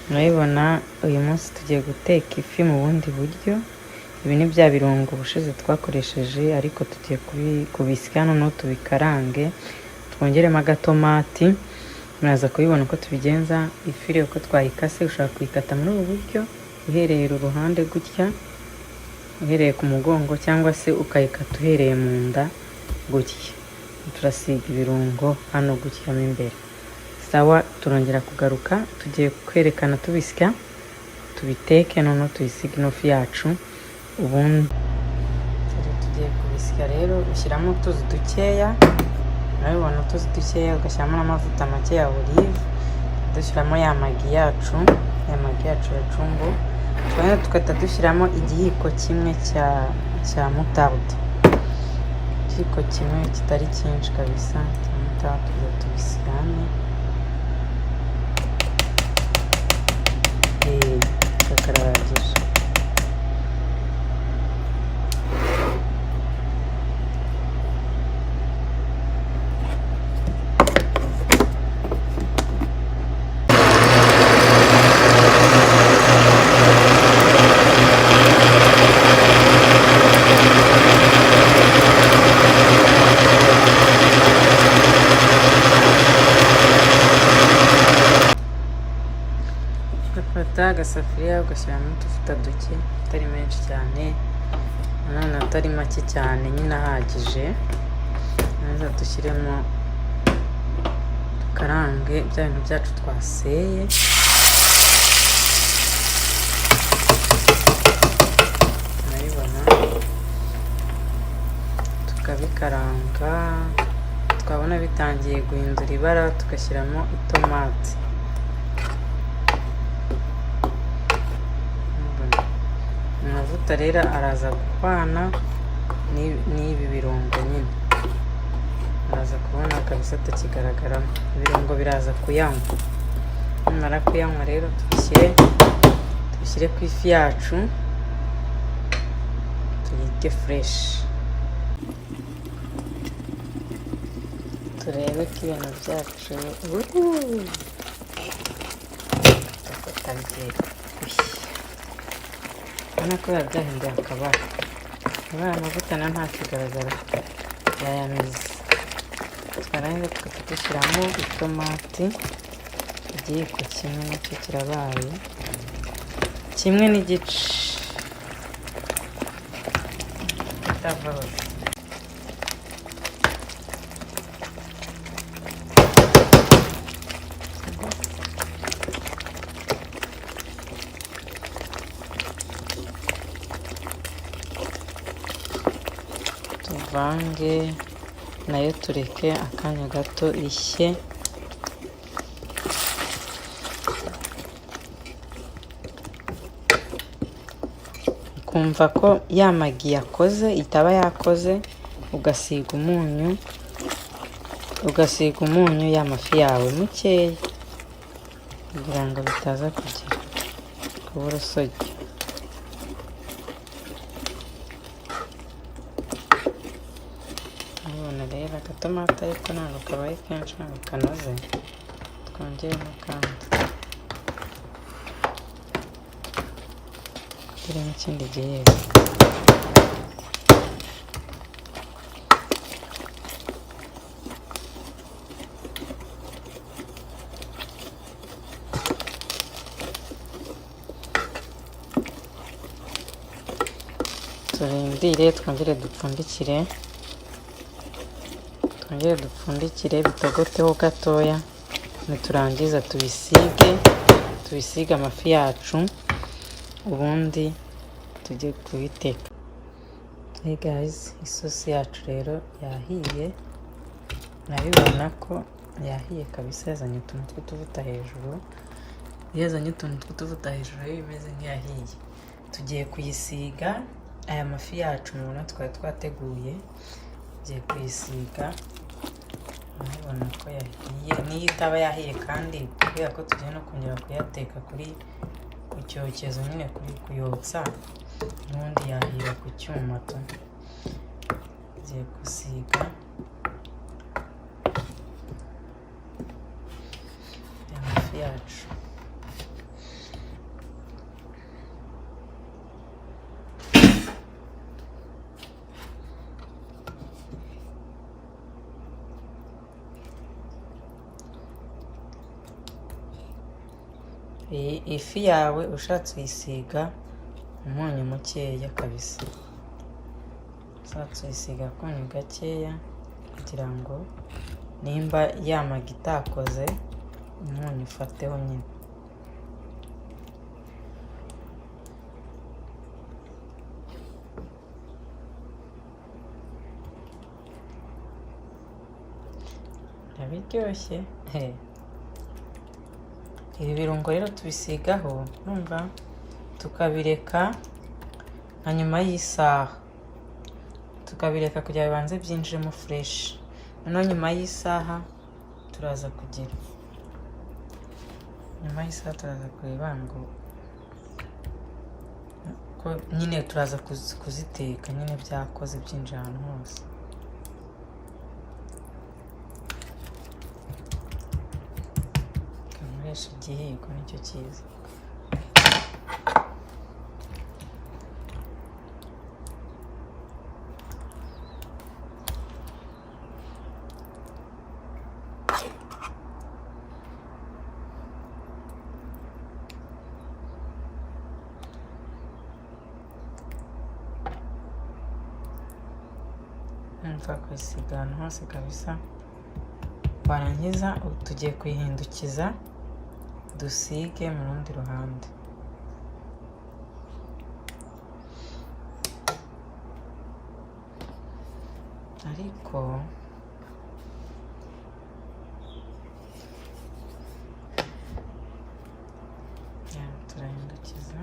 Murabibona, uyu munsi tugiye guteka ifi mu bundi buryo. Ibi ni bya birungo ubushize twakoresheje, ariko tugiye kubisya noneho tubikarange, twongeremo agatomati. Muraza kubibona uko tubigenza. Ifi rero uko twayikase, ushobora kuyikata muri ubu buryo uhereye uru ruhande gutya, uhereye ku mugongo, cyangwa se ukayikata uhereye mu nda gutya. Turasiga ibirungo hano gutya mo imbere. Sawa, turongera kugaruka, tugiye kwerekana tubisya, tubiteke, noneho tuyisige ino fi yacu. Ubundi tugiye kubisya rero, ushyiramo utuzi dukeya, urabibona, utuzi dukeya, ugashyiramo n'amavuta make ya olive, dushyiramo ya Maggi yacu, ya Maggi yacu ya Jumbo, twarangiza tugahita dushyiramo igiyiko kimwe cya moutarde, ikiyiko kimwe kitari cyinshi kabisa cya moutarde, tugira tubisyane, kakararangije. Ugafata agasafuriya, ugashyiramo utuvuta duke, atari menshi cyane, nanone atari make cyane, nyine ahagije. Maze dushyiremo, dukarange bya bintu byacu twaseye. Murabibona, tukabikaranga, twabona bitangiye guhindura ibara tugashyiramo itomati. Amavuta rero araza guhwana n'ibi birungo nyine, araza kubona kabisa atakigaragaramo, ibirungo biraza kuyanywa. Nimara kuyanywa rero, tubishyire ku ifi yacu, tuyirye fresh. Turebe ko ibintu byacu bitangiye gushya. Urabona ko biba byahinduye akabara, niba amavuta nayo ntakigaragara, yayamize. Twarangiza tugahita dushyiramo itomati, igiyiko kimwe nacyo kirabaye, kimwe n'igice kitavaho. Tuvange nayo, tureke akanya gato ishye. Ukumva ko ya Maggi yakoze, itaba yakoze, ugasiga umunyu, ugasiga umunyu ya mafi yawe mukeya, kugira ngo bitaza kugira kuba urusogi. Urabibona rero, agatomati ariko ntabwo kabaye kenshi, ntabwo kanoze, twongeremo kandi, twongeremo ikindi gihiko. Turindire, twongere dupfundikire, twongere dupfundikire bitogoteho gatoya. Niturangiza tubisige, tubisige amafi yacu, ubundi tujye kubiteka. Hey guys, isosi yacu rero yahiye, murabibona ko yahiye kabisa, yazanye utuntu tw'utuvuta hejuru. Iyo yazanye utuntu tw'utuvuta hejuru rero imeze nk'iyahiye. Tugiye kuyisiga aya mafi yacu mubona twari twateguye, tugiye kuyisiga. Murabibona ko yahiye, niyo itaba yahiye kandi, kubera ko tugiye no kongera kuyateka ku cyokezo nyine, kuri kuyotsa, n'ubundi yahira ku cyuma tu. Tugiye gusiga aya mafi yacu. Iyi ifi yawe ushatse uyisiga umunyu mukeya kabisa, ushatse uyisiga akunyu gakeya kugira ngo nimba yamaga itakoze umunyu ufateho nyine. Biraryoshye. Ibi birungo rero tubisigaho, urumva, tukabireka nka nyuma y'isaha, tukabireka kugira bibanze byinjiremo fresh. Noneho nyuma y'isaha turaza kugira, nyuma y'isaha turaza kureba ngo ko nyine turaza kuziteka nyine byakoze byinjira ahantu hose. Nkoresha igihiko nicyo cyiza. Mpfa kuyisiga ahantu hose kabisa. Warangiza tugiye kuyihindukiza dusige mu rundi ruhande. Ariko ya turahindukiza.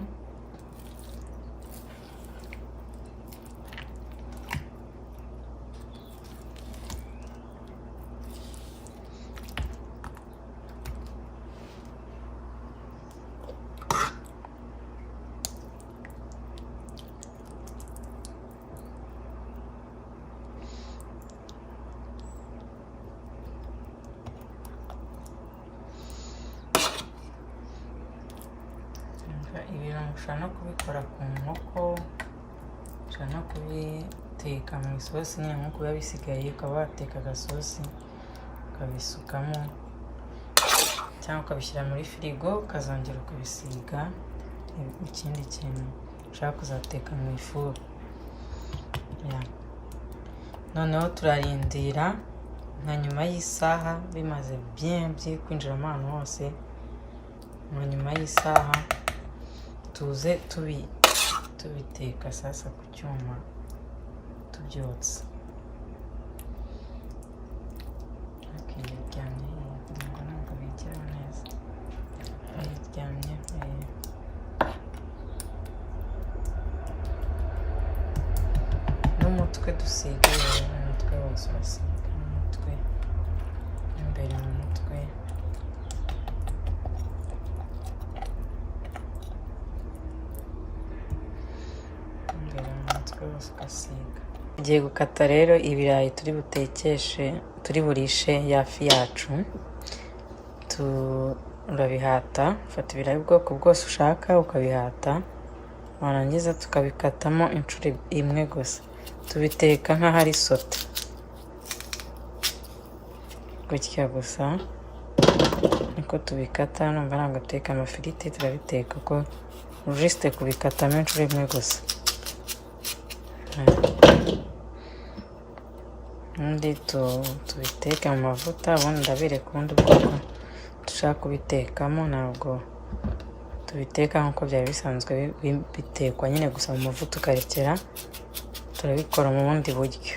Ibirungo ushobora no kubikora ku nkoko, ushobora no kubiteka mu isosi nyine nk'uko biba bisigaye, ukaba wateka agasosi ukabisukamo cyangwa ukabishyira muri firigo ukazongera ukabisiga ikindi kintu ushaka kuzateka mu ifuru. Noneho turarindira nka nyuma y'isaha bimaze bien bye kwinjiramo ahantu hose, nka nyuma y'isaha tuze tubiteka sasa ku cyuma tubyotsa. Biryamye ngo ntabwo bigeraho neza, biryamye. N'umutwe dusiga rero, n'umutwe wose urasiga, n'umutwe imbere mu mutwe. Imbere mu mutwe wose ugasiga. Tugiye gukata rero ibirayi turi butekeshe, turi burishe ya fi yacu. Turabihata, ufata ibirayi ubwoko bwose ushaka ukabihata, warangiza tukabikatamo inshuro imwe gusa. Tubiteka nk'aho ari sote gutya gusa niko tubikata. Numva ntabwo duteka amafiriti, turabiteka ko juste kubikatamo inshuro imwe gusa. Ubundi tubiteke mu mavuta, ubundi ndabereka ubundi bwoko dushaka kubitekamo. Ntabwo tubiteka nk'uko byari bisanzwe bitekwa nyine gusa mu mavuta ukarekera, turabikora mu bundi buryo.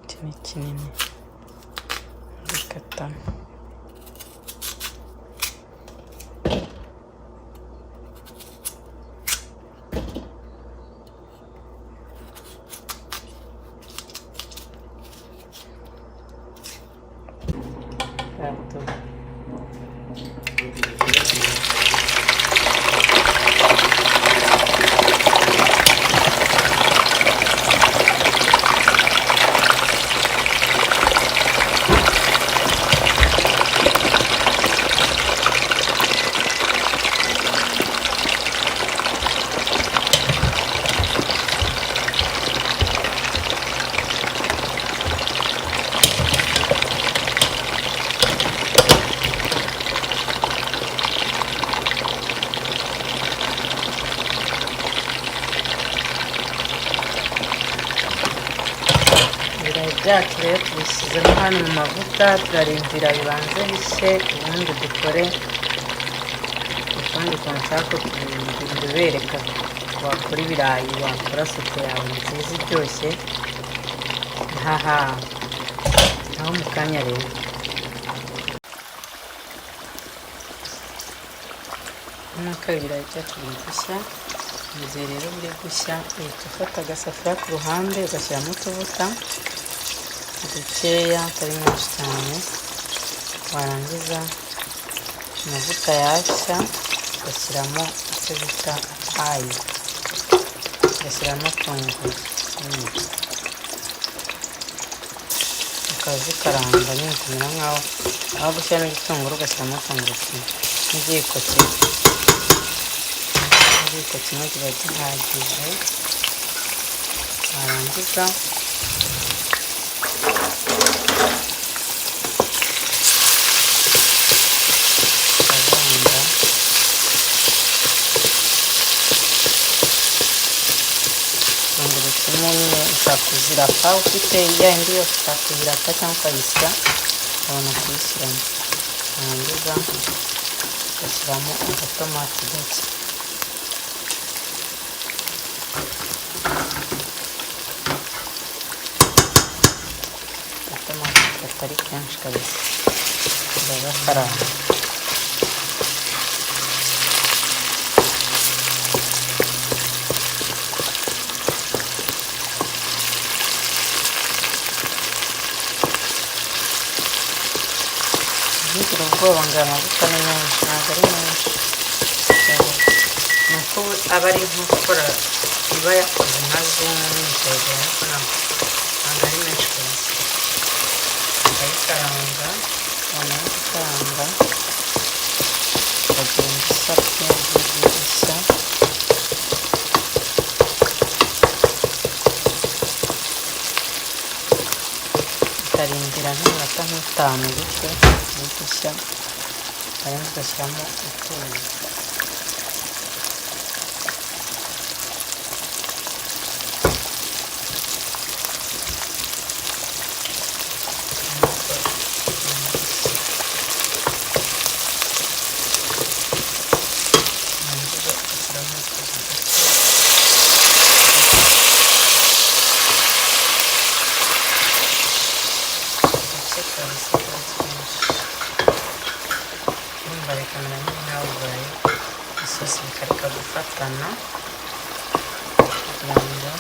Iki ni kinini bikata. Gato. Byacu rero tubishyizemo hano mu mavuta, turarindira bibanze bishye, ubundi dukore ukundi kuntu nshaka kubereka wakora ibirayi, wakora sauté yawe nziza iryoshye. Haha, naho mu kanya rero. Nk'uko ibirayi byacu biri gushya, mu gihe rero biri gushya uhita ufata agasafuriya ku ruhande, ugashyiramo utuvuta dukeya atari menshi cyane, warangiza amavuta yashya ugashyiramo icyo bita ail, ugashyiramo tungurusumu, ukazikaranga nyine ukamera nkaho aho gushyiramo igitunguru ugashyiramo tungurusumu n'ikiyiko kimwe. Ikiyiko kimwe kiba gihagije, warangiza ukavanga. Tungurusumu nyine ushobora kuzirapa ufite ya yindi yose, ushobora kuyirapa cyangwa ukayisya ukabona kuyishyiramo, warangiza ugashyiramo agatomati gake. Agatomati katari kenshi kabisa, uragakaranga. Ntugire ubwoba ngo aya mavuta ni menshi, ntabwo ari menshi. Ni uko aba ari nko gukora, iba yakoze nka zoom nini ikayigera, ariko ntabwo ari menshi kabisa. Ukayikaranga, wamara gukaranga ukagenda isa pe ishya. Ukarindira nk'iminota nk'itanu gutyo iri gushya, warangiza ugashyiramo utuzi. Warangiza ugashyiramo utuzi duke. Duke kabisa atari twinshi. Urumva bikamera nyine nkaho bibaye isosi, bikareka gufatana kugira ngo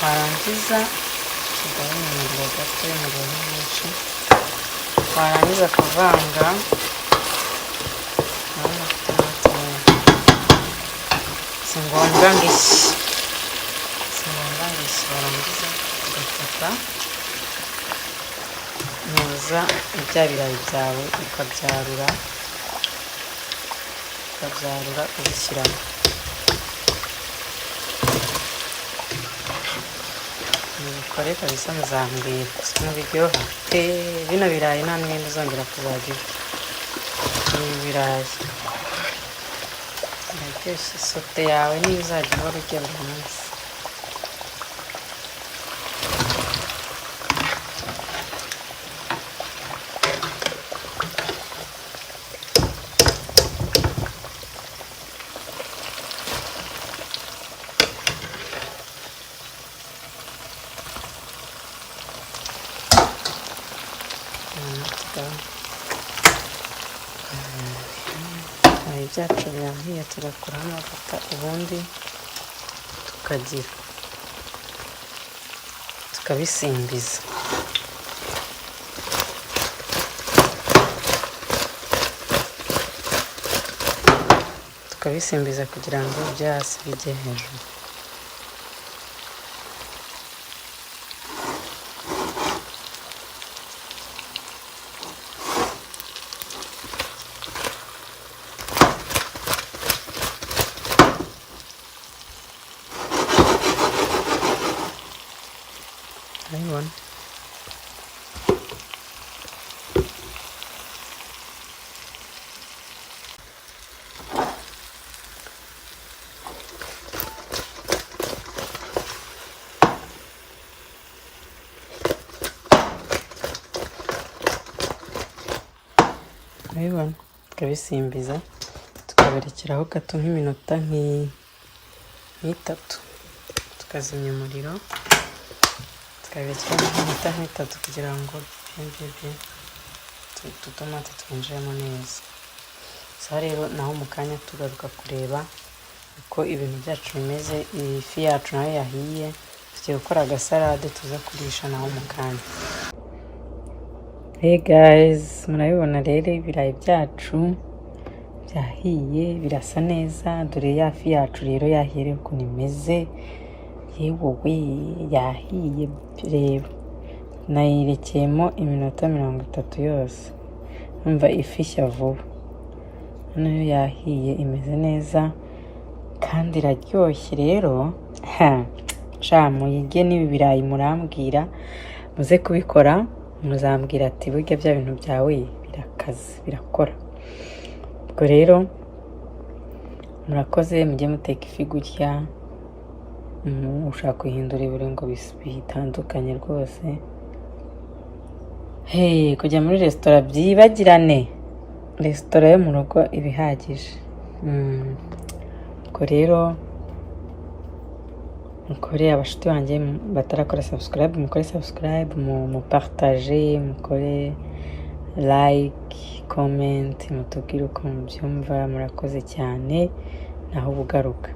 warangiza tugabanye umuriro gato, umuriro ni mwinshi, warangiza kuvanga, urabona ko itomati si ngombwa ngo ishye, si ngombwa ngo ishye, warangiza ugafata ntuza bya birayi byawe ukabyarura, ukabyarura ubishyiramo. Mubikore kabisa muzambwira ukuntu biryoha. Bino birayi nta n'ibindi uzongera kuzajya urya. Ibi birayi biraryoshye, sauté yawe niyo uzajya uhora urya buri munsi. Ibirayi byacu birahiye, tugakuraho amavuta, ubundi tukagira tukabisimbiza. Tukabisimbiza kugira ngo ibyo hasi bijye hejuru. Murabibona, tukabisimbiza, tukabirekeraho gato nk'iminota nk'itatu, tukazimya umuriro, tukabirekeraho nk'iminota nk'itatu kugira ngo bien bien bien ututomate twinjiremo neza. Sawa rero, naho mu kanya tugaruka kureba uko ibintu byacu bimeze. Iyi fi yacu nayo yahiye, tugiye gukora agasarade tuza kurisha naho mu kanya. Hey guys, murabibona rero ibirayi byacu byahiye, birasa neza. Dore ya fi yacu rero yahiye, reba ukuntu imeze. Yewe, yahiye! Reba, nayirekeyemo iminota 30 yose. Numva ifi ishya vuba, noneho yahiye, imeze neza kandi iraryoshye. Rero sha muyige n'ibi birayi, murambwira, muze kubikora, muzambwira ati: "Burya bya bintu byawe birakaze, birakora." Ubwo rero murakoze, mujye muteka ifi gutya. Ushaka kuyihindura ibirungo bitandukanye rwose. Hey, kujya muri resitora byibagirane, resitora yo mu rugo iba ihagije. Ubwo rero mukore, abashuti banjye batarakora subscribe, mukore subscribe, mu partage, mukore like, comment, mutubwire uko mubyumva. Murakoze cyane, naho ubugaruka.